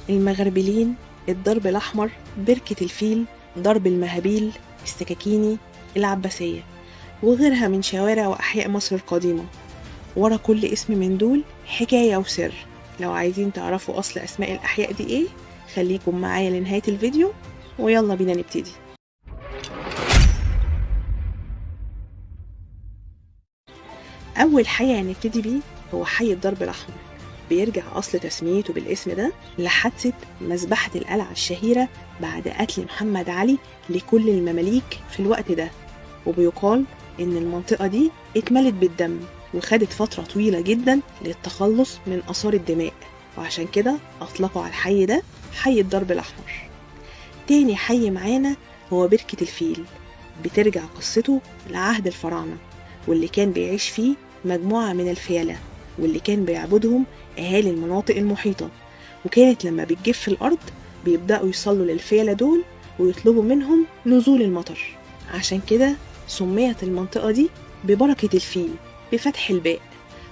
المغربلين، الدرب الأحمر، بركة الفيل، درب المهابيل، السكاكيني، العباسية، وغيرها من شوارع وأحياء مصر القديمة. ورا كل اسم من دول حكاية وسر. لو عايزين تعرفوا أصل أسماء الأحياء دي إيه، خليكم معايا لنهاية الفيديو، ويلا بينا نبتدي. أول حي هنبتدي بيه هو حي الدرب الأحمر. بيرجع أصل تسميته بالاسم ده لحادثة مذبحة القلعة الشهيرة بعد قتل محمد علي لكل المماليك في الوقت ده، وبيقال إن المنطقة دي اتملت بالدم وخدت فترة طويلة جدا للتخلص من آثار الدماء، وعشان كده أطلقوا على الحي ده حي الدرب الأحمر. تاني حي معانا هو بركة الفيل. بترجع قصته لعهد الفراعنة، واللي كان بيعيش فيه مجموعة من الفيلة، واللي كان بيعبدهم أهالي المناطق المحيطة، وكانت لما بتجف الأرض بيبدأوا يصلوا للفيلة دول ويطلبوا منهم نزول المطر. عشان كده سميت المنطقة دي ببركة الفيل بفتح الباء،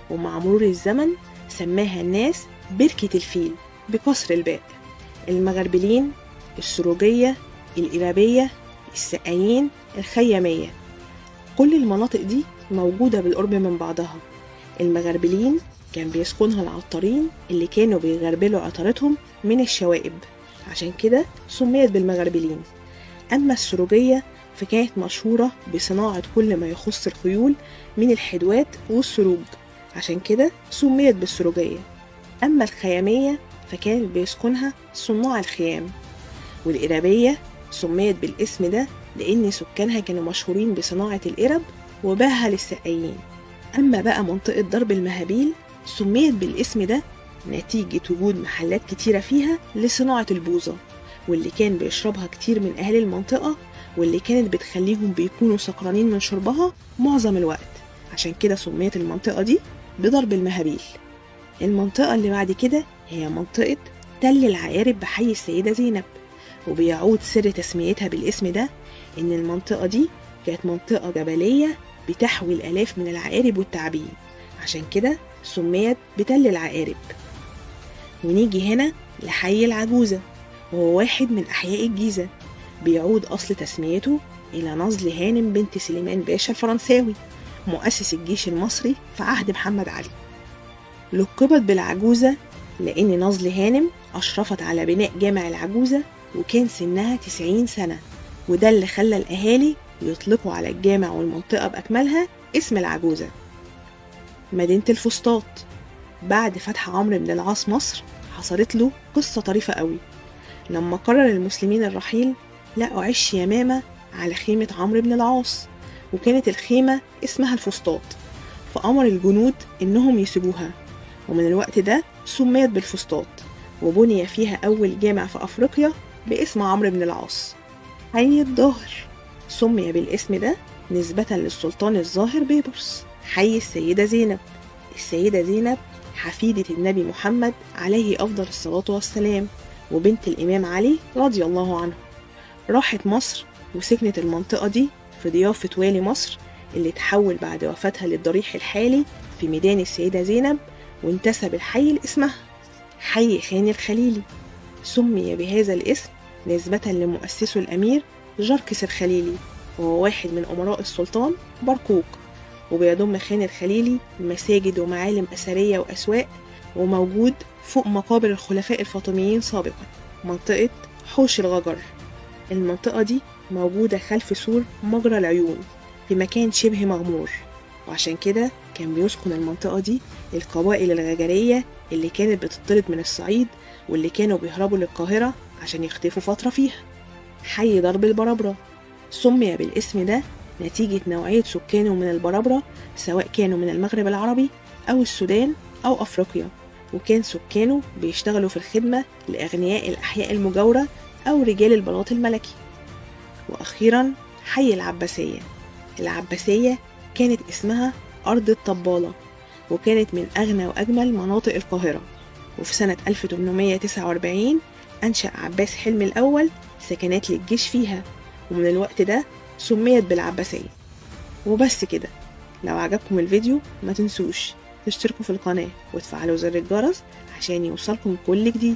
ومع مرور الزمن سماها الناس بركة الفيل بكسر الباء. المغربلين، السروجية، الإرابية، السقايين، الخيامية، كل المناطق دي موجودة بالقرب من بعضها. المغربلين كان بيسكنها العطارين اللي كانوا بيغربلوا عطارتهم من الشوائب، عشان كده سميت بالمغربلين. أما السروجية فكانت مشهورة بصناعة كل ما يخص الخيول من الحدوات والسروج، عشان كده سميت بالسروجية. أما الخيامية فكانت بيسكنها صناع الخيام. والإرابية سميت بالاسم ده لأن سكانها كانوا مشهورين بصناعة الإرب وباعها للسقايين. أما بقى منطقة درب المهابيل سميت بالاسم ده نتيجة وجود محلات كتيرة فيها لصناعة البوظة، واللي كان بيشربها كتير من أهل المنطقة، واللي كانت بتخليهم بيكونوا سكرانين من شربها معظم الوقت، عشان كده سميت المنطقة دي بدرب المهابيل. المنطقة اللي بعد كده هي منطقة تل العقارب بحي السيدة زينب، وبيعود سر تسميتها بالاسم ده إن المنطقة دي كانت منطقة جبلية بتحوي الآلاف من العقارب والتعابين، عشان كده سميت بتل العقارب. ونيجي هنا لحي العجوزة، وهو واحد من أحياء الجيزة. بيعود أصل تسميته إلى نزل هانم بنت سليمان باشا الفرنساوي مؤسس الجيش المصري في عهد محمد علي. لقبت بالعجوزة لأن نزل هانم أشرفت على بناء جامع العجوزة، وكان سنها 90 سنة، وده اللي خلى الأهالي يطلقوا على الجامع والمنطقة بأكملها اسم العجوزة. مدينة الفسطاط، بعد فتح عمرو بن العاص مصر حصلت له قصة طريفة قوي. لما قرر المسلمين الرحيل لقوا عش يمامة على خيمة عمرو بن العاص، وكانت الخيمة اسمها الفسطاط، فأمر الجنود إنهم يسيبوها، ومن الوقت ده سميت بالفسطاط، وبني فيها أول جامع في أفريقيا باسم عمرو بن العاص. حي الظاهر سمي بالاسم ده نسبة للسلطان الظاهر بيبرس. حي السيدة زينب، السيدة زينب حفيدة النبي محمد عليه أفضل الصلاة والسلام، وبنت الإمام علي رضي الله عنه. راحت مصر وسكنت المنطقة دي في ضيافة والي مصر اللي تحول بعد وفاتها للضريح الحالي في ميدان السيدة زينب، وانتسب الحي لاسمها. حي خان الخليلي سمي بهذا الاسم نسبة لمؤسسه الأمير جركس الخليلي، وهو واحد من أمراء السلطان برقوق. وبيضم خان الخليلي مساجد ومعالم أثرية وأسواق، وموجود فوق مقابر الخلفاء الفاطميين سابقا. منطقة حوش الغجر، المنطقة دي موجودة خلف سور مجرى العيون في مكان شبه مغمور، وعشان كده كان بيسكن المنطقة دي القبائل الغجرية اللي كانت بتطرد من الصعيد، واللي كانوا بيهربوا للقاهرة عشان يختفوا فترة فيها. حي درب البرابرة سمي بالاسم ده نتيجة نوعية سكانه من البرابرة، سواء كانوا من المغرب العربي أو السودان أو أفريقيا، وكان سكانه بيشتغلوا في الخدمة لأغنياء الأحياء المجاورة أو رجال البلاط الملكي. وأخيرا حي العباسية. العباسية كانت اسمها أرض الطبالة، وكانت من أغنى وأجمل مناطق القاهرة. وفي سنة 1849 أنشأ عباس حلمي الأول سكنات للجيش فيها، ومن الوقت ده سميت بالعباسية. وبس كده، لو عجبكم الفيديو ما تنسوش تشتركوا في القناة وتفعلوا زر الجرس عشان يوصلكم كل جديد.